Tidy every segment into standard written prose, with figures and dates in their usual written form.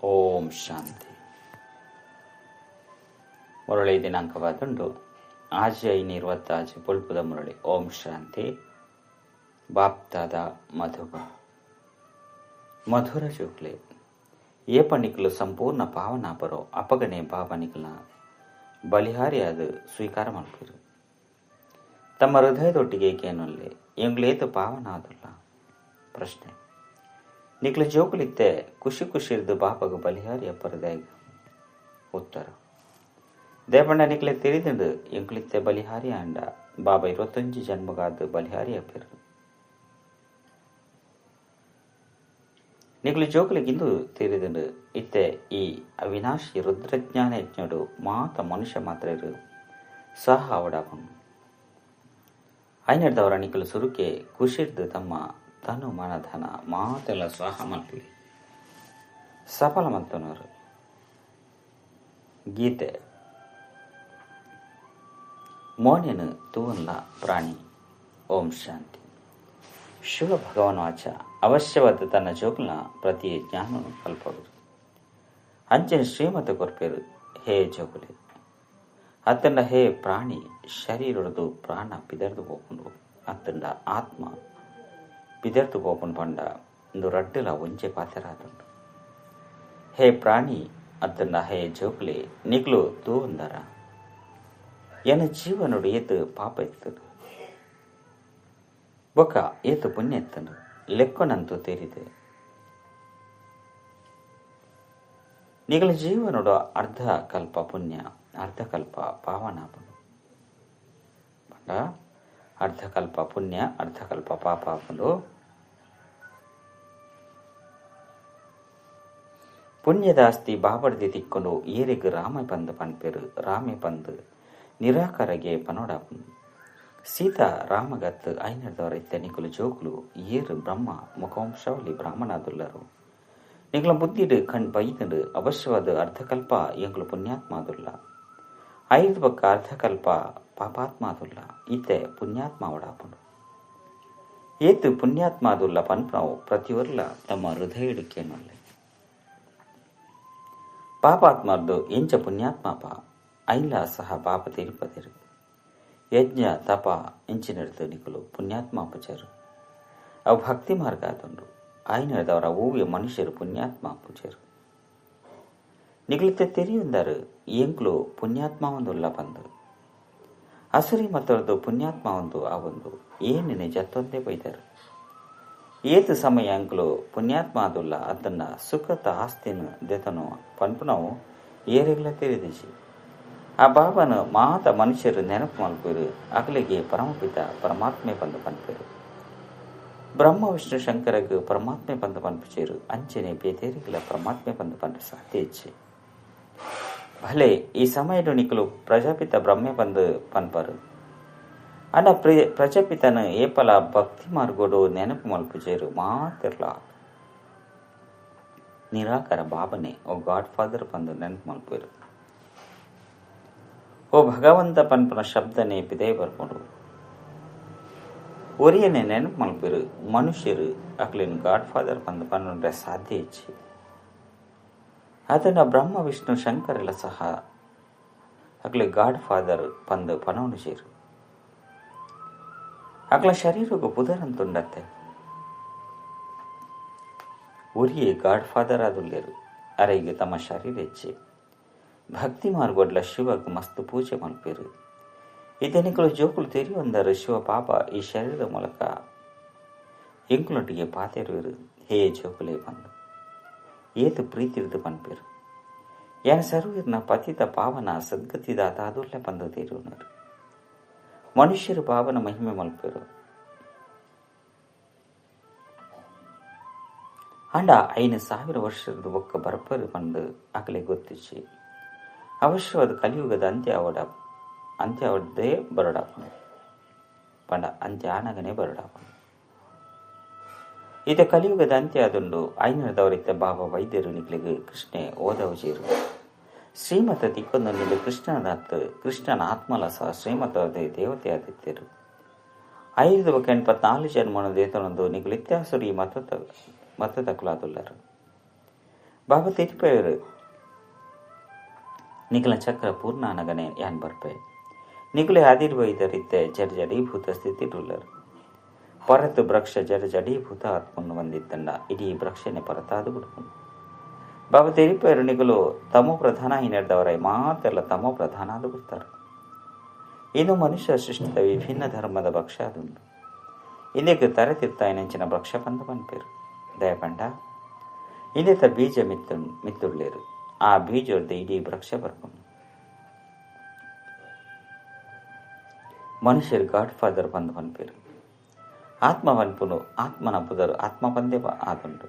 ಓಂ ಶಾಂತಿ. ಮುರಳಿ ದಿನಾಂಕವಾದುಂಡು ಆಜಿ 526 ಪುಲ್ಪುದ ಮುರಳಿ. ಓಂ ಶಾಂತಿ. ಬಾಪ್ತಾದ ಮಧುಬ ಮಧುರ ಜೋಕ್ಲೆ ಏಪಣಿಕಲು ಸಂಪೂರ್ಣ ಪಾವನಾಪರೋ ಅಪಗಣೆ ಬಾಬನಿಕಲ ಬಲಿಹಾರಿಯಾದ ಸ್ವೀಕಾರ ಮಲ್ಪಿರು. ತಮ್ಮ ಹೃದಯದೊಟ್ಟಿಗೆ ಏಕೇನೊಲ್ಲೆ ಎಂಗ್ಲೇತು ಪಾವನಾದುಲ್ಲ. ಪ್ರಶ್ನೆ: ನಿಕ್ಲ ಜೋಕುಲಿತ್ತೆ ಖುಷಿ ಖುಷಿರ್ದು ಬಾಪಗ ಬಲಿಹಾರಿ ಅಪ್ಪರದಾಯ? ಉತ್ತರ: ದೇಪಣ್ಣ ನಿಕ್ಲೆ ತಿಳಿದಿಂಡು ಎಂಕ್ಲಿತ್ತೆ ಬಲಿಹಾರಿ ಅಂಡ ಬಾಬಾ 21 ಜನ್ಮಗಾದ ಬಲಿಹಾರಿ ಅಪ್ಪಿರು. ನಿಕ್ಲು ಜೋಕುಲಿಗಿಂದು ತಿಳಿದಿಂಡು ಇತ್ತೆ ಈ ಅವಿನಾಶಿ ರುದ್ರಜ್ಞಾನ ಯಜ್ಞಡು ಮಾತ ಮನುಷ್ಯ ಮಾತ್ರ ಇರು ಸಹ ಅವಡಾಪನು. ಐನಡ್ದವರ ನಿಕ್ಕಲು ಸುರುಕೆ ಖುಷಿರ್ದು ತಮ್ಮ ತನು ಮನಧನ ಮಾತೆಲ್ಲ ಸ್ವಾಹ ಮಲ್ಪಿ ಸಫಲ ಮಲ್ತನವರು. ಗೀತೆ ಮೋನೆನು ತೂವನ್ಲ ಪ್ರಾಣಿ. ಓಂ ಶಾಂತಿ. ಶಿವ ಭಗವಾನ್ ವಾಚ ಅವಶ್ಯವಾದ ತನ್ನ ಜೋಕುಲ್ನ ಪ್ರತಿ ಜ್ಞಾನನು ಕಲ್ಪವರು. ಅಂಚನೆ ಶ್ರೀಮತ ಕೊರ್ಪೇರು, ಹೇ ಜೋಕುಲೆ ಅತ್ತಂಡ ಹೇ ಪ್ರಾಣಿ, ಶರೀರದು ಪ್ರಾಣ ಪಿದರ್ದು ಪೋಪುಂಡು, ಅತ್ತಂಡ ಆತ್ಮ ಪಿದರ್ದು ಪೋಪುಂಡು ಪಂಡ ಇಂದು ರಡ್ಡುಲ ಒಂಜೆ ಪಾತೆರಾದುಂಡು. ಹೇ ಪ್ರಾಣಿ ಅತ್ತಂಡ ಹೇ ಜೋಕುಲೆ, ನಿಕ್ಲು ತೂವಂದರ ಎನ ಜೀವನೋಡು ಏತು ಪಾಪ ಇತ್ತದು ಬೊಕ್ಕ ಏತು ಪುಣ್ಯ ಎತ್ತನು ಲೆಕ್ಕೊನಂತೂ ತೇರಿದೆ. ನಿಗಳ ಜೀವನೋಡು ಅರ್ಧ ಕಲ್ಪ ಪುಣ್ಯ, ಅರ್ಧಕಲ್ಪ ಪಾವನಾಪನು. ಪಂಡ ಅರ್ಧಕಲ್ಪ ಪುಣ್ಯ, ಅರ್ಧಕಲ್ಪ ಪಾಪಾಪನು. ಪುಣ್ಯದಾಸ್ತಿ ಬಾಬಡ್ದಿ ತಿಕ್ಕೊಂಡು ಏರಿಗ್ ರಾಮ ಪಂದು ಪನ್ಪೇರು, ರಾಮೆ ಪಂದು ನಿರಾಕರಗೆ ಪನೋಡಾಪನು. ಸೀತಾ ರಾಮಗತ್ ಐನರ್ದವರ ಇತ್ತ ನಿಕುಲು ಜೋಕುಲು ಏರು ಬ್ರಹ್ಮ ಮುಖವಂಶಾವಳಿ ಬ್ರಾಹ್ಮಣಾದುಲ್ಲರು. ನಿಗಳ ಬುದ್ಧಿಡು ಕಣ್ ಬೈದುಂಡು ಅವಶ್ಯವಾದ ಅರ್ಧಕಲ್ಪ ಎಂಕುಲು ಪುಣ್ಯಾತ್ಮಾದುಲ್ಲ, ಐದು ಪಕ್ಕ ಅರ್ಧಕಲ್ಪ ಪಾಪಾತ್ಮಾದುಲ್ಲ. ಇತ್ತೆ ಪುಣ್ಯಾತ್ಮ ಅವಡಾಪುಂಡು. ಏತು ಪುಣ್ಯಾತ್ಮಾದುಲ್ಲ ಪನ್ಪನವು ಪ್ರತಿಯೊರ್ಲ ತಮ್ಮ ಹೃದಯಡಿಕೆನೊಲ್ಲೆ. ಪಾಪಾತ್ಮರ್ದು ಎಂಚ ಪುಣ್ಯಾತ್ಮಾಪ ಐಲ ಸಹ ಪಾಪ ತಿರುಪತಿರು. ಯಜ್ಞ ತಪ ಇಂಚಿನೆಡ್ದು ನಿಕುಲು ಪುಣ್ಯಾತ್ಮ ಪೂಜರು. ಅವು ಭಕ್ತಿ ಮಾರ್ಗ ಆದುಂಡು. ಆಯ್ನೆಡ್ದವರ ಓವ್ಯ ಮನುಷ್ಯರು ಪುಣ್ಯಾತ್ಮ ಪೂಜರು. ನಿಗುಲಿತ್ತೆ ತೆರಿಯುಂದರು ಎಂಕ್ಲು ಪುಣ್ಯಾತ್ಮ ಒಂದುಲ್ಲ ಬಂದು ಅಸುರಿ ಮತ್ತೊಂದು ಪುಣ್ಯಾತ್ಮ ಒಂದು ಆ ಒಂದು ಏನೇನೆ ಜತ್ತೊಂದೇ ಬೈದರು. ಏತು ಸಮಯ ಅಂಕ್ಲು ಪುಣ್ಯಾತ್ಮ ಆದುಲ್ಲ ಅದನ್ನ ಸುಖದ ಆಸ್ತಿನ ದೆತನೋ ಪನ್ಪುನವು ಏರೆಗ್ಲ ತೆರಿದಿಜಿ. ಆ ಬಾಬನು ಮಾತ ಮನುಷ್ಯರು ನೆನಪು ಮಲ್ಪೇರು, ಅಗಲಿಗೆ ಪರಮಪಿತ ಪರಮಾತ್ಮೆ ಬಂದು ಪನ್ಪೇರು. ಬ್ರಹ್ಮ ವಿಷ್ಣು ಶಂಕರಗ್ ಪರಮಾತ್ಮೆ ಬಂದು ಪನ್ಪುಚೇರು. ಅಂಚನೆ ಬೇತೇರಿಗಳ ಪರಮಾತ್ಮೆ ಬಂದು ಪನ್ಪು ಸಾಧ್ಯ ಇಚ್ಛೆ. ಭಲೆ ಈ ಸಮಯಡು ನಿಕಲು ಪ್ರಜಾಪಿತ ಬ್ರಹ್ಮೆ ಬಂದು ಪನ್ಪರು. ಅಣ್ಣ ಪ್ರಜಾಪಿತನ ಏಪಲ ಭಕ್ತಿ ಮಾರ್ಗೋಡು ನೆನಪು ಮಲ್ಪುಚೇರು ಮಾತಿರ್ಲ. ನಿರಾಕರ ಬಾಬನೆ ಓ ಗಾಡ್ ಫಾದರ್ ಬಂದು ನೆನಪು ಮಲ್ಪೇರು. ಓ ಭಗವಂತ ಪನ್ಪನ ಶಬ್ದನೆ ಪಿದೇ ಬರ್ಕೊಂಡು ಒರಿಯನೆ ನೆನಪು ಮಲ್ಪೇರು. ಮನುಷ್ಯರು ಅಕ್ಲಿನ ಗಾಡ್ ಫಾದರ್ ಬಂದು ಪನ್ನುಂಡ್ರೆ ಸಾಧ್ಯ ಇಚ್ಛೆ. ಅದನ್ನ ಬ್ರಹ್ಮ ವಿಷ್ಣು ಶಂಕರೆಲ್ಲ ಸಹ ಅಕ್ಲಿ ಗಾಡ್ ಫಾದರ್ ಪಂದು ಪನವನು ಸೇರು. ಅಕ್ಲ ಶರೀರಗೂ ಪುದರಂತುಂಡತ್ತೆ. ಒರಿಯೇ ಗಾಡ್ ಫಾದರ್ ಆದುಲ್ಲೇರು. ಅರೆಗೆ ತಮ್ಮ ಶರೀರ ಹೆಚ್ಚೆ ಭಕ್ತಿ ಮಾರ್ಗೊಡ್ಲ ಶಿವಗ್ ಮಸ್ತ್ ಪೂಜೆ ಮಲ್ಪೇರು. ಇದನಿಕಲು ಜೋಕುಲು ತೆರಿಯೊಂದರು ಶಿವ ಪಾಪ ಈ ಶರೀರದ ಮೂಲಕ ಎಂಕುಲೊಟ್ಟಿಗೆ ಪಾತೆರುವರು. ಹೇ ಜೋಕುಲೇ ಬಂದು ಏತು ಪ್ರೀತಿರ್ದು ಪನ್ಪೇರು. ಯಾನ ಸರ್ವೀರ್ನ ಪತಿತ ಪಾವನ ಸದ್ಗತಿದಾತ ಅದುಲ್ಲೆ ಬಂದು ತೇರುವನರು. ಮನುಷ್ಯರು ಪಾವನ ಮಹಿಮೆ ಮಲ್ಪೇರು. ಅಂಡ 5000 ವರ್ಷದ ಒಕ್ಕ ಬರ್ಪರು ಬಂದು ಅಗಲೆ ಗೊತ್ತಿಚ್ಚಿ. ಅವಶ್ಯವಾದ ಕಲಿಯುಗದ ಅಂತ್ಯ ಅವಡ ಅಂತ್ಯ ಅವಡದೇ ಬರೋಡಾಪನು. ಪಂಡ ಅಂತ್ಯ ಆನಗನೇ ಬರೋಡಾಪನು. ಇತ ಕಲಿಯುಗದ ಅಂತ್ಯ ಆದುಂಡು. ಐನದವರಿತ್ತ ಬಾಬಾ ವೈದ್ಯರು ನಿಕ್ಲಿಗೆ ಕೃಷ್ಣೆ ಓದವಜೀರು. ಶ್ರೀಮತ ತಿಕ್ಕೊಂದು ಕೃಷ್ಣನ ಕೃಷ್ಣನ ಆತ್ಮಲ ಸಹ ಶ್ರೀಮತ ದೇವತೆ ಆದಿತ್ಯರು. 584 ಜನ್ಮನು ದೇತನೊಂದು ನಿಕುಲು ಇತ್ಯಾಸುರಿ ಮತ ಮತದಕುಲಾದುಲ್ಲರು. ಬಾಬಾ ತೆರಿಪೆಯರು ನಿಖಲ ಚಕ್ರ ಪೂರ್ಣ ಅನಗನೆ ಯಾನ್ ಬರ್ಪೆ ನಿಕುಲೆ ಆದಿರ್ವೈದರಿತ್ತೆ ಜಡ ಜಡೀಭೂತ ಸ್ಥಿತಿ ರುಲ್ಲರು ಪರತು ವೃಕ್ಷ ಜಡ ಜಡೀಭೂತ ಆತ್ಮನ್ನು ಬಂದಿತ್ತಂಡ ಇಡೀ ವೃಕ್ಷನೆ ಪರತಾದು ಬಿಡ್ಕೊಂಡು ಬಾಬಾ ತೆರಿಪೆಯರು ನಿಕುಲು ತಮೋ ಪ್ರಧಾನ ಹಿನೆಡ್ದವರೈ ಮಾತೆಲ್ಲ ತಮೋ ಪ್ರಧಾನ ಅದು ಬಿಡ್ತಾರೆ. ಇದು ಮನುಷ್ಯ ಸೃಷ್ಟಿದ ವಿಭಿನ್ನ ಧರ್ಮದ ಭಕ್ಷ ಅದುಂಡು. ಇಂದಕ್ಕೆ ತರೆ ತಿರ್ತಾಯಿನಂಚಿನ ಭಕ್ಷ ಪಂದ ಪನ್ಪೇರು ದಯಪಂಡ ಇಂದೆತ ಬೀಜ ಮಿತ್ತುಳ್ಳೇರು ಆ ಬೀಜದ ಇಡೀ ವೃಕ್ಷ ಬರ್ಕೊಂಡು ಮನುಷ್ಯರು ಗಾಡ್ ಫಾದರ್ ಬಂದು ಪನ್ಪೇರು. ಆತ್ಮ ಪನ್ಪುನು ಆತ್ಮನ ಪುದರು ಆತ್ಮ ಪಂದೇ ಆದುಂಡು.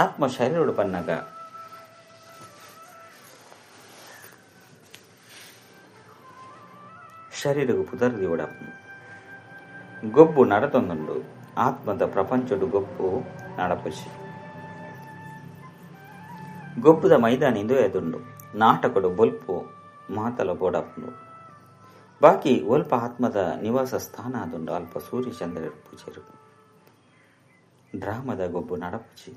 ಆತ್ಮ ಶರೀರುಡು ಪನ್ನಾಗ ಶರೀರಗು ಪುದರ್ ದಿವಡಪ್ಪನು ಗೊಬ್ಬು ನಡತೊಂದುಂಡು. ಆತ್ಮದ ಪ್ರಪಂಚಡು ಗೊಬ್ಬು ನಡಪುಜಿ. ಗೊಬ್ಬುದ ಮೈದಾನ ಇಂದು ಎದುಂಡು. ನಾಟಕಡು ಬೊಲ್ಪು ಮಾತಲ ಬೋಡಪ್ಪನು. ಬಾಕಿ ಒಲ್ಪ ಆತ್ಮದ ನಿವಾಸ ಸ್ಥಾನ ಆದುಂಡು. ಅಲ್ಪ ಸೂರ್ಯ ಚಂದ್ರರು ಪೂಜೆರು. ಡ್ರಾಮದ ಗೊಬ್ಬು ನಡಪುಜಿ.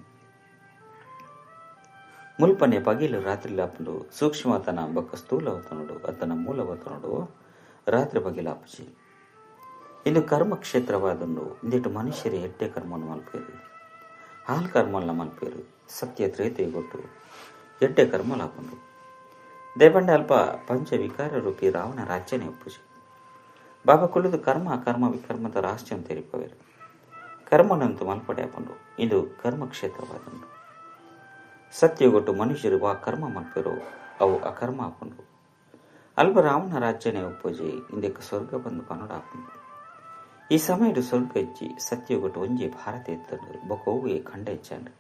ಮುಲ್ಪನೆ ಪಗಿಲು ರಾತ್ರಿ ಲಾಪುಂಡು. ಸೂಕ್ಷ್ಮತನ ಬೊಕ್ಕ ಸ್ಥೂಲವತನುಡು ಅತನ ಮೂಲವತನುಡು ರಾತ್ರಿ ಪಗಿಲಾಪುಜಿ. ಇಂದು ಕರ್ಮಕ್ಷೇತ್ರವಾದುಂಡು. ಇಂದಿಟ್ಟು ಮನುಷ್ಯರು ಎಟ್ಟೆ ಕರ್ಮವನ್ನು ಮಲ್ಪೇರು, ಹಾಲ್ ಕರ್ಮಲ್ಲ ಮಲ್ಪೇರು. ಸತ್ಯ ತ್ರೇತೆಗೊಟ್ಟು ಎಡ್ಡೆ ಕರ್ಮಲಾಪುಂಡು. ದೇಪಂಡ ಅಲ್ಪ ಪಂಚವಿಕಾರ ರೂಪಿ ರಾವಣ ರಾಜ್ಯನೇ ಒಪ್ಪುಜಿ. ಬಾಬಾ ಕುಳಿದು ಕರ್ಮ ಕರ್ಮ ವಿಕರ್ಮದ ರಾಷ್ಟ್ರಂ ತೆರಿಪವೇರು. ಕರ್ಮನಂತೂ ಮಲ್ಪಡೆ ಆಪುಂಡು. ಇದು ಕರ್ಮಕ್ಷೇತ್ರವಾದುಂಡು. ಸತ್ಯಗೊಟ್ಟು ಮನುಷ್ಯರು ವಾ ಕರ್ಮ ಮಲ್ಪೇರು ಅವು ಅಕರ್ಮ ಆಪುಂಡು. ಅಲ್ಪ ರಾವಣ ರಾಜ್ಯನೇ ಒಪ್ಪುಜಿ. ಇಂದಕ್ಕೆ ಸ್ವರ್ಗ ಬಂದು ಪನುಡ ಆಪುಂಡು. ಈ ಸಮಯಡು ಸ್ವರ್ಗ ಇಜ್ಜಿ. ಸತ್ಯಗೊಟ್ಟು ಒಂಜಿ ಭಾರತ ಎತ್ತಂಡು ಬೊಕ್ಕ ಖಂಡ ಇಚ್ಚಾಂಡು.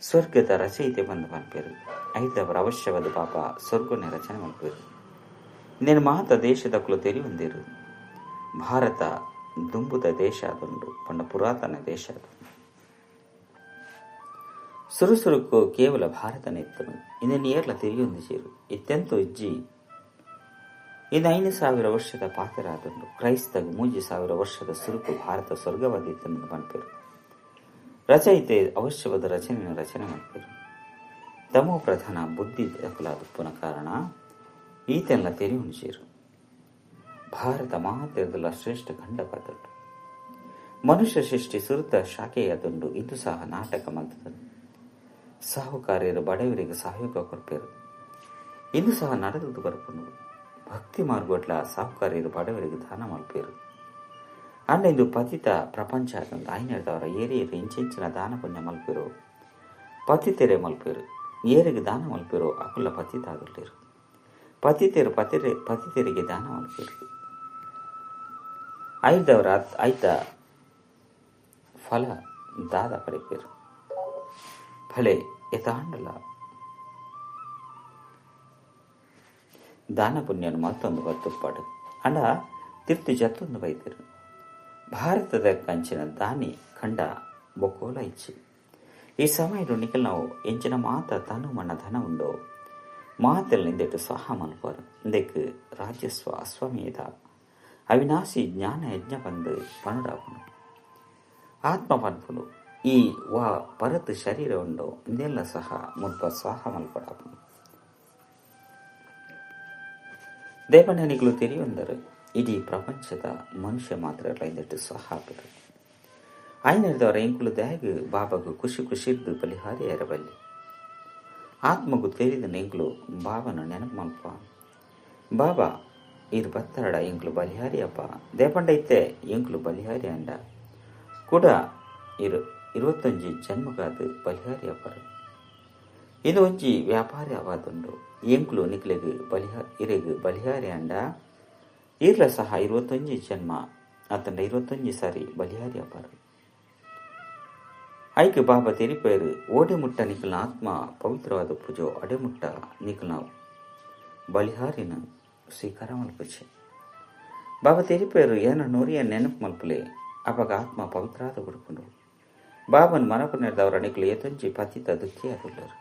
ಸ್ವರ್ಗದ ರಚಯಿತೆ ಬಂದು ಪನ್ಪೇರು. ಐದವರ ಅವಶ್ಯವಾದ ಪಾಪ ಸ್ವರ್ಗನೆ ರಚನೆ ಮಲ್ಪೇರು. ಇನ್ನೇನು ಮಾತ ದೇಶದಕ್ಕಲು ತೆರಿವಂದಿರು. ಭಾರತ ದುಂಬುದ ದೇಶ ಅದುಂಡು. ಪಂಡ ಪುರಾತನ ದೇಶ ಅದು. ಸುರುಸುರುಕು ಕೇವಲ ಭಾರತನೇ ಇತ್ತನು. ಇನ್ನೇನು ಏರ್ಲ ತೆರಿಯೊಂದು ಚೇರು ಇತ್ತೆಂತೂ ಇಜ್ಜಿ. ಇನ್ನು 5,000 ವರ್ಷದ ಪಾತ್ರ ಆದುಂಡು. ಕ್ರೈಸ್ತಗ್ 3,000 ವರ್ಷದ ಸುರುಕು ಭಾರತ ಸ್ವರ್ಗವಾದಿತ್ತನ್ನು ಪನ್ಪೇರು. ರಚಯಿತೆ ಅವಶ್ಯವಾದ ರಚನೆಯನ್ನು ರಚನೆ ಮಾಡ್ಪೇರು. ತಮೋ ಪ್ರಧಾನ ಬುದ್ಧಿ ದಖಲಾದುಪ್ಪುನ ಕಾರಣ ಈತೆಲ್ಲ ತೆರಿಯುಂಚೇರು. ಭಾರತ ಮಾತೆಲ್ಲ ಶ್ರೇಷ್ಠ ಖಂಡವಾದುಂಡು. ಮನುಷ್ಯ ಸೃಷ್ಟಿ ಸುರುತ ಶಾಖೆಯಾದುಂಡು. ಇಂದು ಸಹ ನಾಟಕ ಮಂತದನು. ಸಾಹುಕಾರ್ಯರು ಬಡವರಿಗೆ ಸಹಯೋಗ ಕೊಡ್ಪೇರು. ಇಂದು ಸಹ ನಡೆದು ಬರ್ಪುಂಡು. ಭಕ್ತಿ ಮಾರ್ಗೋಟ್ಲ ಸಾಹುಕಾರ್ಯರು ಬಡವರಿಗೆ ದಾನ ಮಲ್ಪೇರು. ಅಂಡ ಇಂದು ಪತಿತ ಪ್ರಪಂಚ ಆದಂದು ಐನರ್ದವರ ಏರಿಯರು ಇಂಚಿಂಚಿನ ದಾನ ಪುಣ್ಯ ಮಲ್ಪೇರು. ಪತಿತೆರೆ ಮಲ್ಪೇರು. ಏರಿಗೆ ದಾನ ಮಲ್ಪೇರು ಅಕುಲ ಪತಿತ ಆದುಲ್ಲೇರು. ಪತಿತೆರು ಪತಿತೆರಿಗೆ ದಾನ ಮಲ್ಪೇರು. ಐದವರ ಐತ ಫಲ ದಾದ ಪಡೆಪೇರು. ಫಲೆ ಎತಾಂಡಲ ದಾನ ಪುಣ್ಯನು ಮತ್ತೊಂದು ಬತ್ತುಪ್ಪಾಡು ಅಂಡ ತಿರ್ತು ಜತ್ತೊಂದು ಬೈತರು. ಭಾರತದ ಕಂಚಿನ ದಾನಿ ಖಂಡ ಬೊಕ್ಕೋಲ ಇಚ್ಚಿ. ಈ ಸಮಯಡು ನಿಖಲ್ ನಾವು ಎಂಚಿನ ಮಾತ ತನು ಮಣ್ಣ ಧನ ಉಂಡೋ ಮಾತೆಲ್ಲ ಇಂದೆಟ್ಟು ಸಹ ಮಲ್ಪರು. ಇಂದಕ್ಕೆ ರಾಜಸ್ವ ಅಶ್ವಮೇಧ ಅವಿನಾಶಿ ಜ್ಞಾನ ಯಜ್ಞ ಬಂದು ಪನುಡಾಪುನು. ಆತ್ಮ ಪನ್ಪುನು ಈ ವಾ ಪರತ್ ಶರೀರ ಉಂಡೋ ಇಂದೆಲ್ಲ ಸಹ ಮುಲ್ಪ ಸಹ ಮಲ್ಪಡಾಪುನು. ದೇವನಿಗಳು ತೆರಿಯೊಂದರು ಇಡೀ ಪ್ರಪಂಚದ ಮನುಷ್ಯ ಮಾತ್ರ ಇಂದೆಟ್ಟು ಸಹ ಆಪುರು. ಐನರ್ದವರ ಎಂಕುಲು ದ್ಯಾಗ್ ಬಾಬಾಗು ಖುಷಿ ಖುಷಿರ್ದು ಬಲಿಹಾರಿ ಎರಬಲ್ಲಿ. ಆತ್ಮಗು ತೆರಿದ ಎಂಕುಲು ಬಾಬನ ನೆನಪು ಮಲ್ಪ. ಬಾಬಾ ಇರು ಬತ್ತರಡ ಎಂಕುಲು ಬಲಿಹಾರಿ ಅಪ್ಪ ದೇಪಂಡ ಇತ್ತೆ ಎಂಕುಲು ಬಲಿಹಾರಿ ಅಂಡ ಕೂಡ ಇರು 21 ಜನ್ಮಗಾದ ಬಲಿಹಾರಿ ಅಪ್ಪರು. ಇದು ಒಂಜಿ ವ್ಯಾಪಾರಿ ಅವಾದುಂಡು. ಎಂಕುಲು ನಿಕ್ಲೆಗ್ ಇರೆಗ್ ಬಲಿಹಾರಿ ಅಂಡ ಈರ್ಲ ಸಹ 21 ಜನ್ಮ ಅತಂಡ 21 ಸಾರಿ ಬಲಿಹಾರಿ ಅಪ್ಪರು. ಐಕ್ ಬಾಬಾ ತೆರಿಪೇರು ಓಡೆ ಮುಟ್ಟ ನಿಖಲ್ನ ಆತ್ಮ ಪವಿತ್ರವಾದ ಪೂಜೋ ಅಡೆ ಮುಟ್ಟ ನಿಖಲ್ನ ಬಲಿಹಾರಿನ ಸ್ವೀಕಾರ ಮಲ್ಪುಜೆ. ಬಾಬಾ ತೆರಿಪೇರು ಏನ ನೋರಿಯ ನೆನಪು ಮಲ್ಪುಲೆ ಅವಾಗ ಆತ್ಮ ಪವಿತ್ರಾದ ಬಿಡ್ಕೊಂಡು. ಬಾಬನ್ ಮನಪು ನೆರೆದವರ ನಿಖಲು ಏತೊಂಜಿ ಪತಿತ ದುಃಖಿ ಆದುಲ್ಲರು.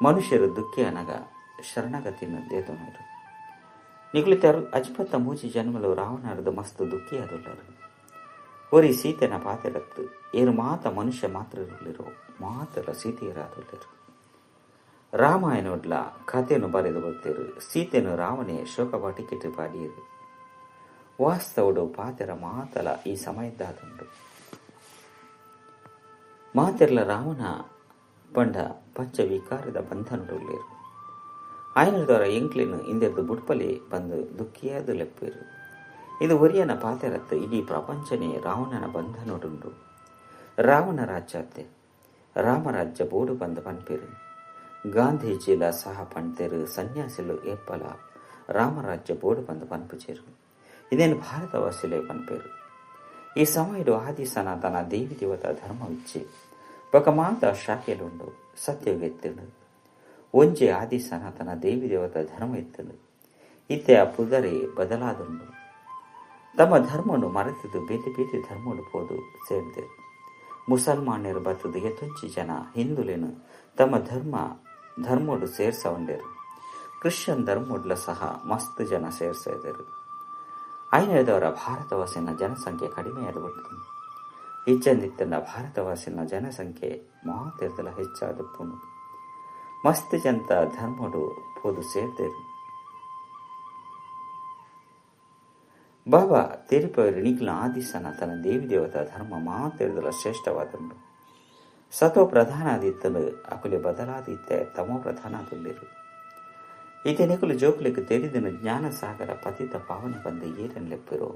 ಮನುಷ್ಯರು ದುಃಖಿ ಅನಗ ಶರಣಾಗತಿನ ದೇತನರು. ನಿಖಲು ತರು ಅಜ್ಪತ್ತ ಮೂಜಿ ಜನ್ಮಲು ರಾವಣರದ ಮಸ್ತ್ ದುಃಖಿ ಆದುಲ್ಲರು. ಒರಿ ಸೀತೆನ ಪಾತೆರತ್ತು ಏರು ಮಾತ ಮನುಷ್ಯ ಮಾತ್ರರುಳ್ಳಿರೋ ಮಾತ್ರ ಸೀತೆಯರಾದುಳ್ಳಿರು. ರಾಮಾಯಣೊಡ್ಲ ಕಥೆಯನ್ನು ಬರೆದು ಬರ್ತೀರು. ಸೀತೆನು ರಾವಣೆ ಶೋಕವಾಟಿಕೆಟ್ ಪಾಡಿಯರು. ವಾಸ್ತವಡು ಪಾತೆರ ಮಾತಲ ಈ ಸಮಯದ್ದಾದುಂಡು. ಮಾತೆರ್ಲ ರಾವಣ ಪಂಡ ಪಂಚವಿಕಾರದ ಬಂಧನಡುಳ್ಳೇರು. ಆಯನದವರ ಎಂಕ್ಲಿನ ಇಂದೆರ್ದು ಬುಡ್ಪಲೆ ಬಂದು ದುಃಖಿಯಾದ ಲೆಪ್ಪೇರು. ಇದು ಒರಿಯನ ಪಾತೆರತ್ತು ಇಡೀ ಪ್ರಪಂಚನೇ ರಾವಣನ ಬಂಧನಡುಂಡು. ರಾವಣ ರಾಜ್ಯಾತೆ ರಾಮರಾಜ್ಯ ಬೋಡು ಬಂದು ಪನ್ಪೇರು. ಗಾಂಧೀಜಿಲ ಸಹ ಪಣ್ತೇರು. ಸನ್ಯಾಸಿಲು ಏಪ್ಪಲ ರಾಮರಾಜ್ಯ ಬೋಡು ಬಂದು ಪನ್ಪುಚೇರು. ಇದೇನು ಭಾರತವಾಸಿಲೆ ಪನ್ಪೇರು. ಈ ಸಮಯಡು ಆದಿ ಸನಾತನ ದೇವಿ ದೇವತಾ ಧರ್ಮವಿಚ್ಚೆ ಬೊಕ ಮಾತ ಶಾಖೆಲುಂಡು ಸತ್ಯಯುಗ ಇತ್ತುಂಡು. ಒಂಜೆ ಆದಿ ಸನಾತನ ದೇವಿ ದೇವತಾ ಧರ್ಮ ಇತ್ತುಂಡು. ಇತ್ತೆ ಆ ಪುದರೆ ಬದಲಾದುಂಡು. ತಮ್ಮ ಧರ್ಮನು ಮರೆತದು ಬೇತೆ ಬೇತೆ ಧರ್ಮಡು ಪೋದು ಸೇರ್ದೇರು. ಮುಸಲ್ಮಾನರು ಬತ್ತದು ಎತ್ತೊಂಚಿ ಜನ ಹಿಂದುಲೇನು ತಮ್ಮ ಧರ್ಮಡು ಸೇರ್ಸವಂಡೇರು. ಕ್ರಿಶ್ಚಿಯನ್ ಧರ್ಮಡ್ಲ ಸಹ ಮಸ್ತ್ ಜನ ಸೇರ್ಸಿದರು. ಐನದವರ ಭಾರತವಾಸಿನ ಜನಸಂಖ್ಯೆ ಕಡಿಮೆಯಾದ ಬಿಟ್ಟು ಇಚ್ಚಂದಿತ್ತಂಡ ಭಾರತವಾಸಿನ ಜನಸಂಖ್ಯೆ ಮಾತೆರ್ದಲ ಹೆಚ್ಚಾದಪ್ಪುನು. ಮಸ್ತ್ ಜಂತ ಧರ್ಮಡು ಪೋದು ಸೇರ್ದೇರು. ಬಾಬಾ ತೆರಿಪವರು ನಿಖಿಲ ಆದಿ ಸನಾತನ ದೇವಿ ದೇವತಾ ಧರ್ಮ ಮಾತೆರ್ದಲ ಶ್ರೇಷ್ಠವಾದಂಡು. ಸತೋ ಪ್ರಧಾನಾದಿತ್ತಲು ಅಕುಲೆ ಬದಲಾದಿತ್ತೆ ತಮೋ ಪ್ರಧಾನಾದುಳ್ಳಿರು. ಈತೆ ನಿಕುಲು ಜೋಕುಲಿಗೆ ತೆರಿದನು ಜ್ಞಾನಸಾಗರ ಪತಿತ ಪಾವನೆ ಬಂದ ಏರನ್ ಲೆಪ್ಪಿರೋ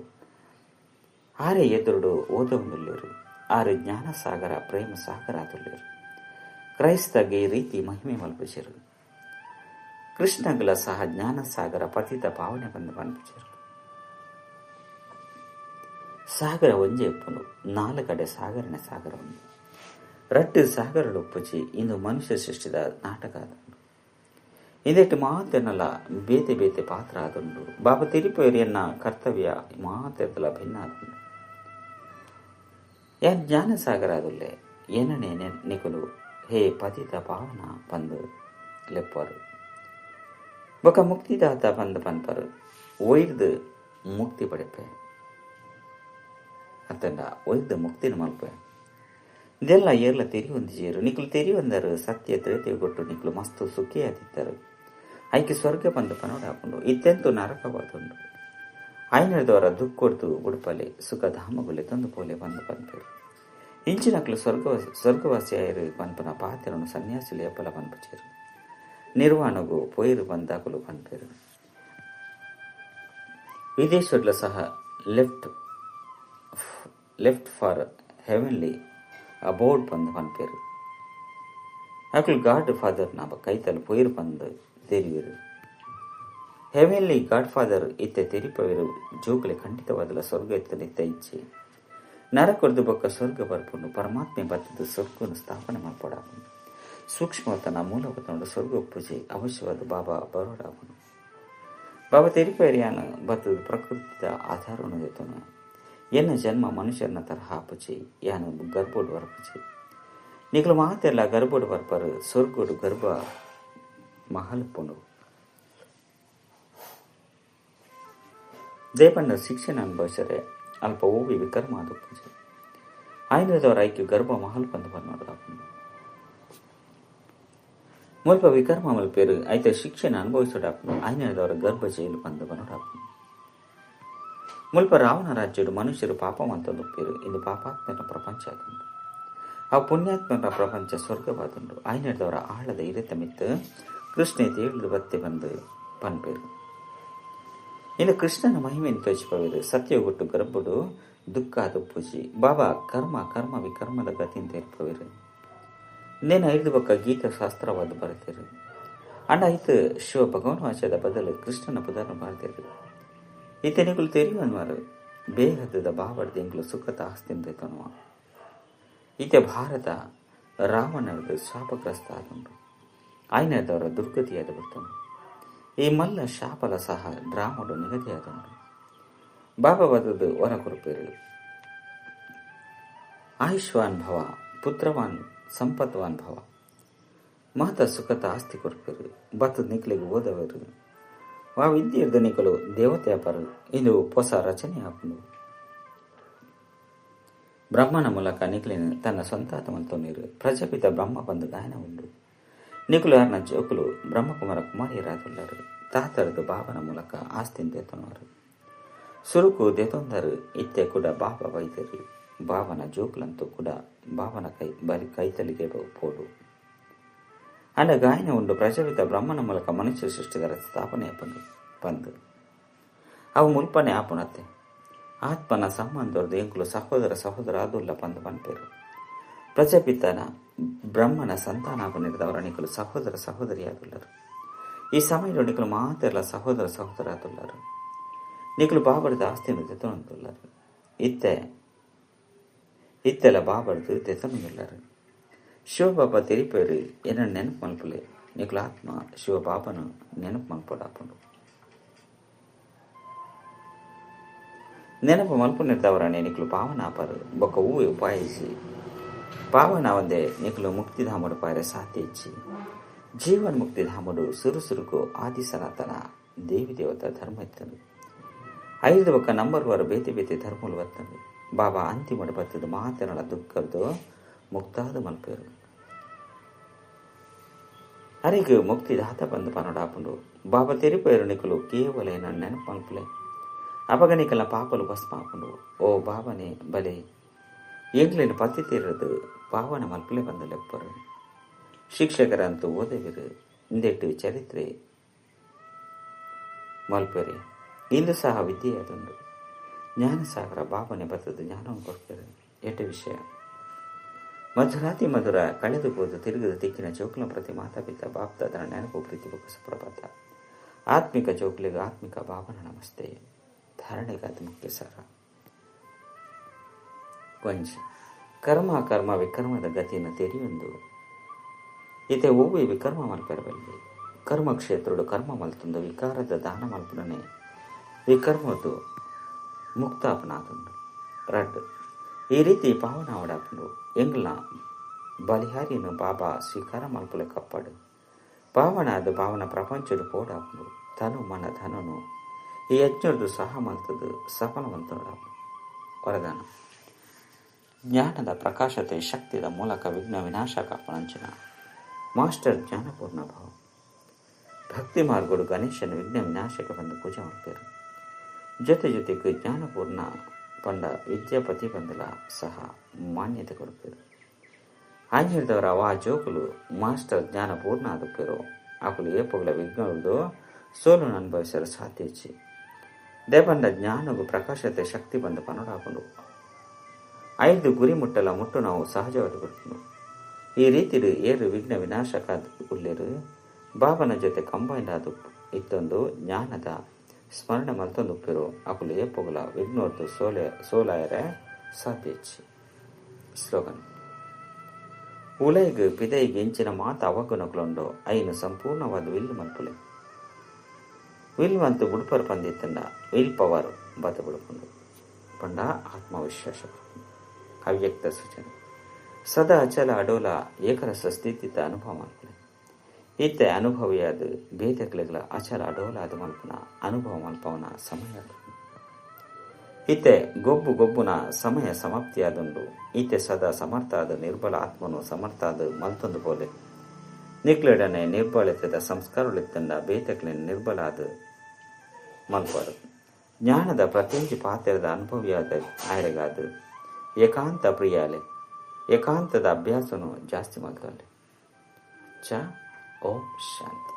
ಆರೆ ಎದುರುಡು ಓದೊಂದುಳ್ಳಿರು. ಆರೆ ಜ್ಞಾನಸಾಗರ ಪ್ರೇಮ ಸಾಗರ ಆದುಳ್ಳಿರು. ಕ್ರೈಸ್ತಗೆ ಈ ರೀತಿ ಮಹಿಮೆ ಮಲ್ಪುಚರು. ಕೃಷ್ಣಗಳ ಸಹ ಜ್ಞಾನಸಾಗರ ಪತಿತ ಪಾವನೆ ಬಂದ ಪನ್ಪುಚರು. ಸಾಗರ ಒಂಜೆ ಎಪ್ಪುನು ನಾಲ್ಕಡೆ ಸಾಗರನ ಸಾಗರ ಒಂದು ರಟ್ಟು ಸಾಗರಡು ಒಪ್ಪುಚಿ ಇಂದು ಮನುಷ್ಯ ಸೃಷ್ಟಿದ ನಾಟಕ ಆದುಂಡು. ಇದೆಟ್ಟು ಮಾತೆನಲ್ಲ ಬೇತೆ ಬೇತೆ ಪಾತ್ರ ಆದುಂಡು. ಬಾಬಾ ತಿರುಪೇರಿಯನ್ನ ಕರ್ತವ್ಯ ಮಾತೆದಲ ಭಿನ್ನ ಆದುಂಡು. ಯಾನ್ ಜ್ಞಾನಸಾಗರ ಆದುಲ್ಲೆ ಏನನೇ ನಿಕುಲು ಹೇ ಪತಿತ ಪಾವನ ಪಂದು ಲೆಪ್ಪರು. ಬೊಕ ಮುಕ್ತಿದಾತ ಪಂದು ಪನ್ಪರು. ಒಯ್ದು ಮುಕ್ತಿ ಪಡೆಪೆ ಅತ್ತಂಡ ಒಯ್ದು ಮುಕ್ತಿನ ಮಲ್ಪೆ. ಇದೆಲ್ಲ ಏರ್ಲ ತೆರಿಯೊಂದಿಜೇರು. ನಿಕುಲು ತೆರಿಯೊಂದರು ಸತ್ಯ ತ್ರೇತೆ ಕೊಟ್ಟು ನಿಕುಲು ಮಸ್ತು ಸುಖಿಯಾದಿದ್ದರು. ಐಕೆ ಸ್ವರ್ಗ ಬಂದು ಪನೋಡ ಹಾಕೊಂಡು ಇತ್ತೆಂತೂ ನರಕವಾದುಂಡು. ಆಯ್ನದವರ ದುಃಖ ಕೊಡ್ತು ಬುಡ್ಪಲೆ ಸುಖ ಧಾಮಗುಲೆ ತಂದು ಪೋಲೆ ಬಂದು ಪನ್ಪೇರು. ಇಂಚಿನಕ್ಲು ಸ್ವರ್ಗವಾಸಿ ಆಯರು ಪನ್ಪನ ಪಾತ್ರನು ಸನ್ಯಾಸಿಲು ಎಪ್ಪಲ ಪನ್ಪುಚೇರು. ನಿರ್ವಾಣಗು ಪೊಯಿರು ಬಂದಾಕಲು ಪನ್ಪೇರು. ವಿದೇಶಡ್ಲ ಸಹ ಲೆಫ್ಟ್ ಫಾರ್ ಹೆವೆನ್ಲಿ ಅಬೋರ್ಡ್ ಬಂದು ಪನ್ಪೇರು. ಅಕ್ಲು ಗಾಡ್ ಫಾದರ್ ನಾಬ ಕೈತಲ್ ಪೊಯಿರು ಬಂದು ತೆರಿವಿರು. ಹೆವೆನ್ಲಿ ಗಾಡ್ ಫಾದರ್ ಇತ್ತೆ ತೆರಿಪವಿರು. ಜೋಕುಲೆ ಖಂಡಿತವಾದಲ ಸ್ವರ್ಗ ಎತ್ತಲು ಇತ್ತ ಇಚ್ಛೆ ನರಕೊರ್ದು ಬೊಕ್ಕ ಸ್ವರ್ಗ ಬರ್ಪುಂಡು. ಪರಮಾತ್ಮೆ ಬತ್ತದ ಸ್ವರ್ಗವನ್ನು ಸ್ಥಾಪನೆ ಮಾಡ್ಪಡಾಪುಂಡು. ಸೂಕ್ಷ್ಮತನ ಮೂಲವತನಡು ಸ್ವರ್ಗ ಪೂಜೆ ಅವಶ್ಯವಾದ ಬಾಬಾ ಬರೋಡಾಪುಂಡು. ಬಾಬಾ ತೆರಿಪೇರಿಯಾನ ಬತ್ತದ ಪ್ರಕೃತಿದ ಆಧಾರವನ್ನು ಎತ್ತನು. ಎನ್ನ ಜನ್ಮ ಮನುಷ್ಯನ ತರಹ ಪುಚಿ ಯಾನು ಗರ್ಭೋಡು ಬರ್ಪುಚಿ. ನಿಕಲು ಮಾತೆಲ್ಲ ಗರ್ಭೋಡು ಬರ್ಪರು. ಸ್ವರ್ಗೋಡು ಗರ್ಭ ಮಹಲ್ಪುಂಡು. ದೇಪಣ್ಣ ಶಿಕ್ಷಣ ಅನುಭವಿಸರೆ ಅಲ್ಪ ಓವಿ ವಿಕರ್ಮ ಅದು ಪೂಜೆ ಆಯ್ನದವರ ಐಕ್ಯ ಗರ್ಭ ಮಹಲ್ ಬಂದು ಬನ್ನೋಡು. ಮುಲ್ಪ ವಿಕರ್ಮ ಮಲ್ಪೇರು ಐತ ಶಿಕ್ಷಣ ಅನುಭವಿಸೋಡಾಪುಂಡು. ಆಯ್ನದವರ ಗರ್ಭ ಜೈಲು ಬಂದು ಬನ್ನೋಡಾಪುಂಡು. ಮುಲ್ಪ ರಾವಣ ರಾಜ್ಯಡು ಮನುಷ್ಯರು ಪಾಪ ಮಂತೊಂದುಪ್ಪೇರು. ಇದು ಪಾಪಾತ್ಮನ ಪ್ರಪಂಚ ಆದುಂಡು. ಆ ಪುಣ್ಯಾತ್ಮನ ಪ್ರಪಂಚ ಸ್ವರ್ಗವಾದುಂಡು. ಆಯ್ನದವರ ಆಳದ ಇರತ ಮಿತ್ತು ಕೃಷ್ಣೆ ತೇಳಿದು ಬತ್ತೆ ಬಂದು ಪನ್ಪೇರು. ಇನ್ನು ಕೃಷ್ಣನ ಮಹಿಮೆಯನ್ನು ತೋಚಿಪವೇರು. ಸತ್ಯಗೊಟ್ಟು ಗರ್ಭಡು ದುಃಖ ಪೂಜಿ ಬಾಬಾ ಕರ್ಮ ಕರ್ಮ ವಿಕರ್ಮದ ಗತಿಯಿಂದ ಇರ್ಪವೇರು. ನೇನ ಐದು ಬಕ್ಕ ಗೀತ ಶಾಸ್ತ್ರವಾದ ಬರೆತೇರು. ಅಂಡ ಐತು ಶಿವ ಭಗವನ್ ವಾಚದ ಬದಲು ಕೃಷ್ಣನ ಪುದರ್ನ ಬಾರ್ತೇರು. ಈತನಿಗಳು ತೆರಿಯುವನ್ವಾರು ಬೇಹದ ಬಾವಡ್ದ ಎಂಗ್ಲು ಸುಖದ ಆಸ್ತಿಂದ ತನುವ. ಈತ ಭಾರತ ರಾವಣರದು ಶಾಪಗ್ರಸ್ತ ಆದುಂಡು. ಆಯ್ನದವರ ದುರ್ಗತಿಯಾದ ಬರ್ತನು. ಈ ಮಲ್ಲ ಶಾಪಲ ಸಹ ಡ್ರಾಮಡು ನಿಗದಿಯಾದುಂಡು. ಬಾಬಾ ಬದದು ವರ ಕೊರುಪೇರು. ಆಯುಷ್ವಾನ್ ಭವ ಪುತ್ರವಾನ್ ಸಂಪತ್ವಾನ್ ಭವ ಮಾತ ಸುಖತ ಆಸ್ತಿ ಕೊರ್ಪೇರು. ಬತ್ತದ ನಿಕ್ಲಿಗೆ ಓದವರು ವಾ ವಿದ್ಯೆರ್ದ ನಿಕಲು ದೇವತೆ ಅಪರು. ಇದು ಹೊಸ ರಚನೆ ಆಪುಂಡು. ಬ್ರಹ್ಮನ ಮೂಲಕ ನಿಕ್ಲಿನ ತನ್ನ ಸ್ವಂತ ಮಲ್ತೊಂದಿರು. ಪ್ರಜಾಪಿತ ಬ್ರಹ್ಮ ಬಂದು ಗಾಯನ ಉಂಡು. ನಿಕುಲು ಅರ್ನ ಜೋಕುಲು ಬ್ರಹ್ಮಕುಮಾರ ಕುಮಾರಿಯರಾದುಲ್ಲರು. ತಾತರದು ಬಾಬನ ಮೂಲಕ ಆಸ್ತಿನ ದೇತೊನವರು. ಸುರುಕು ದೇತೊಂದರು ಇತ್ತೆ ಕೂಡ ಬಾಬಾ ವೈದ್ಯರು. ಬಾಬನ ಜೋಕುಲಂತೂ ಕೂಡ ಬಾಬನ ಕೈ ಬರಿ ಕೈತಲಿಗೆ ಪೋಡು. ಅಂಡ ಗಾಯನ ಉಂಡು ಪ್ರಜಾಪಿತ ಬ್ರಹ್ಮನ ಮೂಲಕ ಮನುಷ್ಯ ಸೃಷ್ಟಿದರ ಸ್ಥಾಪನೆ ಪಂದು ಅವು ಮುಲ್ಪನೆ ಆಪುಣತ್ತೆ. ಆತ್ಮನ ಸಂಬಂಧದ ಎಂಕುಲು ಸಹೋದರ ಸಹೋದರ ಆದುಲ್ಲ ಪಂದು ಪನ್ಪೇರು. ಪ್ರಜಾಪಿತನ ಬ್ರಹ್ಮನ ಸಂತಾನ ನಿಕಲು ಸಹೋದರ ಸಹೋದರಿಯಾದುಲ್ಲರು. ಈ ಸಮಯದ ನಿಕಲು ಮಾತೆಲ್ಲ ಸಹೋದರ ಸಹೋದರ ಆದುಲ್ಲರು. ನಿಕಲು ಬಾಬರದ ಆಸ್ತಿಯನ್ನು ತೆತ್ತೊಂದುಲ್ಲರು. ಇತ್ತೆಲ್ಲ ಬಾಬರದು ತೆತ್ತೊಂದುಲ್ಲರು. ಶಿವಬಾಬಾ ತೆರಿಪೇರು ಎನ್ನ ನೆನಪು ಮಲ್ಪಲೆ. ನಿಕಲು ಆತ್ಮ ಶಿವಬಾಬನು ನೆನಪು ಮಲ್ಪಡಾಪುಂಡು. ನೆನಪು ಮಲ್ಪುನಿರ್ದವರನೆ ನಿಕಲು ಪಾವನ ಆಪರು. ಬೊಕ್ಕ ಹೂವೆ ಉಪಾಯಿಸಿ ಪಾವನ ಒಂದೇ ನಿಕಲು ಮುಕ್ತಿಧಾಮಡು ಪಾರೆ ಸಾಧ್ಯ ಇಚ್ಚಿ. ಜೀವನ್ ಮುಕ್ತಿಧಾಮಡು ಸುರುಸುರುಕು ಆದಿ ಸನಾತನ ದೇವಿ ದೇವತಾ ಧರ್ಮ ಇತ್ತನು. ಐದು ಬೊಕ್ಕ ನಂಬರ್ ವಾರು ಬೇತೆ ಬೇತೆ ಧರ್ಮಲು ಬರ್ತದೆ. ಬಾಬಾ ಅಂತಿಮಡು ಬರ್ತದ ಮಾತನಳ ದುಃಖದ್ದು ಮುಕ್ತಾದ ಮಲ್ಪೇರು. ಅರೆಗೆ ಮುಕ್ತಿದಾತ ಬಂದು ಪನಡಾಪುಂಡು. ಬಾಬಾ ತೆರಿಪೇರು ನಿಕಲು ಕೇವಲ ಏನ ನೆನಪು ಮಲ್ಪಲೆ. ಅಪಗಣಿಕಲ ಪಾಪಲು ಭಸ್ಮಾಪುಂಡು. ಓ ಬಾಬನೆ ಬಲೆ ಎಂಗ್ಲಿನ ಪತಿ ತೀರದು ಪಾವನ ಮಲ್ಪಲೆ ಬಂದು ಲೆಪ್ಪರು. ಶಿಕ್ಷಕರಂತೂ ಓದವಿರು ಇಂದೆಟ್ಟು ಚರಿತ್ರೆ ಮಲ್ಪೆರೆ. ಇಂದು ಸಹ ವಿದ್ಯೆ ಅದೊಂದು ಜ್ಞಾನಸಾಗರ ಬಾಬನೆ ಬರ್ತದ ಜ್ಞಾನವನ್ನು ಕೊಡ್ತಾರೆ. ಎಟ್ಟು ವಿಷಯ ಮಧುರಾತಿ ಮಧುರ ಕಳೆದು ಹೋದು ತಿರುಗದ ತಿಕ್ಕಿನ ಜೋಕುಲ ಪ್ರತಿ ಮಾತಾಪಿತ ಬಾಪ್ತಾದರ ನೆನಪು ಪ್ರೀತಿ ಬೊಕ್ಕ ಸುಪ್ರಭಾತ. ಆತ್ಮಿಕ ಜೋಕುಲಿಗೆ ಆತ್ಮಿಕ ಬಾಬನ ನಮಸ್ತೆ. ಧಾರಣೆಗಾದ ಮುಖ್ಯ ಸಾರ. ಕೊಂಚ ಕರ್ಮ ಕರ್ಮ ವಿಕರ್ಮದ ಗತಿಯನ್ನು ತೆರೆಯೊಂದು ಇತೆ ಒವ್ವೆ ವಿಕರ್ಮ ಮಲ್ಪೆರಬಲ್ಲಿ. ಕರ್ಮಕ್ಷೇತ್ರುಡು ಕರ್ಮ ಮಲ್ತೊಂದು ವಿಕಾರದ ದಾನ ಮಲ್ಪುನನೆ ವಿಕರ್ಮದ್ದು ಮುಕ್ತಾಪನಾದುಂಡು. ರಡ್ಡು ಈ ರೀತಿ ಪಾವನ ಅವಡಾಪುಂಡು. ಎಂಗ್ಲ ಬಲಿಹಾರಿಯನ್ನು ಬಾಬಾ ಸ್ವೀಕಾರ ಮಲ್ಪಲೆ ಕಪ್ಪಾಡು. ಪಾವನಾದ ಭಾವನ ಪ್ರಪಂಚದ ಪೋಡಾಪುಂಡು. ತನು ಮನ ಧನನು ಈ ಯಜ್ಞದ್ದು ಸಹ ಮಲ್ತದ್ದು ಸಫಲ ಮಲ್ತೊಂಡಾಪುಂಡು. ವರದಾನ ಜ್ಞಾನದ ಪ್ರಕಾಶತೆ ಶಕ್ತಿದ ಮೂಲಕ ವಿಘ್ನ ವಿನಾಶ ಕಾಪುನಂಚಿನ ಮಾಸ್ಟರ್ ಜ್ಞಾನಪೂರ್ಣ ಭಾವ. ಭಕ್ತಿ ಮಾರ್ಗಡು ಗಣೇಶನ ವಿಘ್ನ ವಿನಾಶಕ್ಕೆ ಬಂದು ಪೂಜೆ ಮಾಡ್ತಾರೆ. ಜೊತೆ ಜೊತೆಗೆ ಜ್ಞಾನಪೂರ್ಣ ಪಂಡ ವಿದ್ಯಾಪತಿ ಬಂದಲ ಸಹ ಮಾನ್ಯತೆ ಕೊಡ್ತಾರೆ. ಆಂಜಿರ್ದವರ ಆ ಜೋಕುಲು ಮಾಸ್ಟರ್ ಜ್ಞಾನಪೂರ್ಣ ಆದುಪ್ಪೇರು. ಆಕುಲು ಏಪೊಗಲ ವಿಘ್ನದು ಸೋಲುನು ಅನುಭವಿಸಲು ಸಾಧ್ಯ ಇಚ್ಚಿ. ದೇಪಂಡ ಜ್ಞಾನಗು ಪ್ರಕಾಶತೆ ಶಕ್ತಿ ಬಂದು ಪನಡಾಪುಂಡು. ಐದು ಗುರಿ ಮುಟ್ಟಲ ಮುಟ್ಟು ನಾವು ಸಹಜವಾದ ಬಿಡ್ತು. ಈ ರೀತಿ ಏರು ವಿಘ್ನ ವಿನಾಶಕ ಉಲ್ಲೇರು ಬಾಬನ ಜೊತೆ ಕಂಬೈಂಡ್ ಆದ ಇತ್ತೊಂದು ಜ್ಞಾನದ ಸ್ಮರಣೆ ಮಲ್ತೊಂದು ಉಪ್ಪಿರು. ಅಕುಲು ಏಪೊಗಲ ವಿಘ್ನೋರ್ದು ಸೋಲಾಯರೆ ಸಾಧ್ಯ ಇಚ್ಚಿ. ಸ್ಲೋಗನ್ ಉಲೈಗ್ ಪಿದೈಗ್ ಎಂಚಿನ ಮಾತ ಅವಗುಣಗಳೊಂಡು ಐನು ಸಂಪೂರ್ಣವಾದ will ಮಲ್ಪುಲೆ. Will ಮಂತು ಬುಡ್ಪರ್ ಪಂದಿತ್ತಂಡ will power ಬತ್ತ ಬುಡ್ಪುಂಡು ಪಂಡ ಆತ್ಮವಿಶ್ವಾಸ. ಅವ್ಯಕ್ತ ಸೂಚನೆ ಸದಾ ಅಚಲ ಅಡೋಲ ಏಕರಸ ಸ್ಥಿತಿತ ಅನುಭವ ಮಲ್ಪುಲೆ. ಇತ್ತೆ ಅನುಭವಿಯಾದ ಬೇತೆಕ್ಲೆಗಳ ಅಚಲ ಅಡೋಲ ಅದು ಮಲ್ಪುನ ಅನುಭವ ಮಲ್ಪವನ ಸಮಯ. ಇತ್ತೆ ಗೊಬ್ಬು ಗೊಬ್ಬುನ ಸಮಯ ಸಮಾಪ್ತಿಯಾದುಂಡು. ಈತೆ ಸದಾ ಸಮರ್ಥ ಆದ ನಿರ್ಬಲ ಆತ್ಮನು ಸಮರ್ಥ ಆದ ಮಲ್ತೊಂದು ಪೋಲೆ. ನಿಕ್ಲೆಡನೆ ನಿರ್ಬಲತೆದ ಸಂಸ್ಕಾರಗಳಿತ್ತಂಡ ಬೇತಕ್ಲೆ ನಿರ್ಬಲ ಆದ ಮಲ್ಪಾಡು. ಜ್ಞಾನದ ಪ್ರತಿಯೊಂದು ಪಾತ್ರದ ಅನುಭವಿಯಾದ ಆಯರೆಗಾದ ಏಕಾಂತ ಪ್ರಿಯಾಲೆ ಏಕಾಂತದ ಅಭ್ಯಾಸನು ಜಾಸ್ತಿ ಮಲ್ತೊಂಡೆ. ಚ ಓಂ ಶಾಂತಿ.